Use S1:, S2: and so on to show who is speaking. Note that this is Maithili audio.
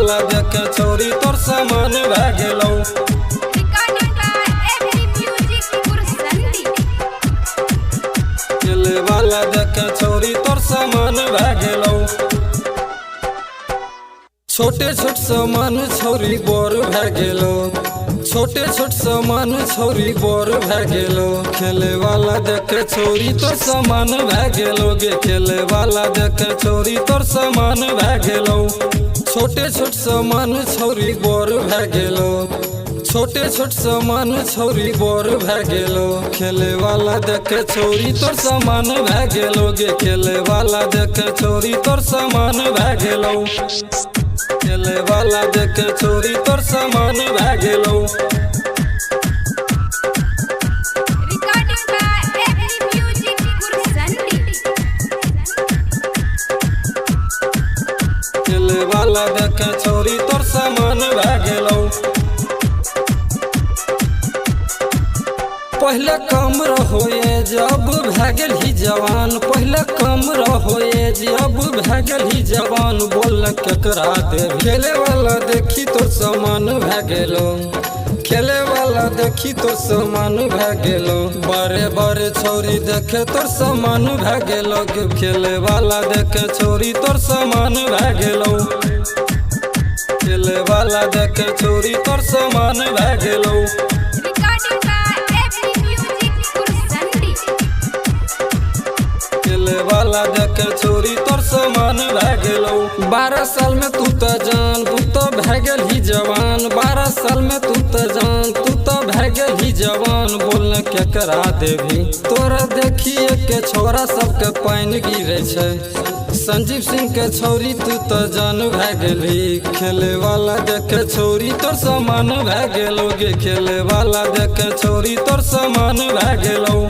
S1: वाला देखे छौरी तोर सामान भए गेलौ।
S2: Recording by AB Music Kursandi.
S1: खेले वाला देखे छौरी तोर सामान भए गेलौ। छोटे छोट सामान छौरी बोर भए गेलौ। छोटे छोट सामान छौरी बोर भए गेलौ। खेले वाला देखे छौरी तोर सामान भए गेलौ गे। खेले वाला देखे छौरी तोर सामान भए गेलौ। छोटे छोट सामान छौरी बोर भए गेलौ। छोटे छोट सामान छौरी बोर भए गेलौ। खेले वाला देखे छौरी तोर सामान भए गेलौ गे। खेले वाला देखे छौरी तोर सामान भए गेलौ। खेले वाला देखे छौरी तोर सामान भए गेलौ।
S2: Recording by AB Music Kursandi.
S1: खेले वाला देखे छौरी तोर सामान भए गेलौ। पहले कम रहो ये जब भए गेलही जवान। पहले कम रहो ये जब भए गेलही जवान। बोल केकरा दे। खेले वाला देखी तोर सामान भए गेलौ। खेले वाला देखी तोर सामान भए गेलौ। बारे बारे छौरी देखे तोर सामान भए गेलौ। खेले वाला देखे छौरी तोर सामान भए गेलौ। खेले वाला देखे छौरी तोर सामान भए गेलौ।
S2: Recording by AB Music Kursandi.
S1: खेले वाला देखे छौरी तोर सामान भए गेलौ। 12 साल में तू त जान, तू त भए गेलही जवान। 12 साल में तू त जान, तू त भए गेलही जवान। बोल केकरा देबही। तोरा देखिए के छौरा सबके पानि गिरे छै। संजीव सिंह के छौरी तू त जान भए गेलही। खेले वाला देखे छौरी तोर सामान भए गेलौ गे। खेले वाला देखे छौरी तोर सामान भए गेलौ।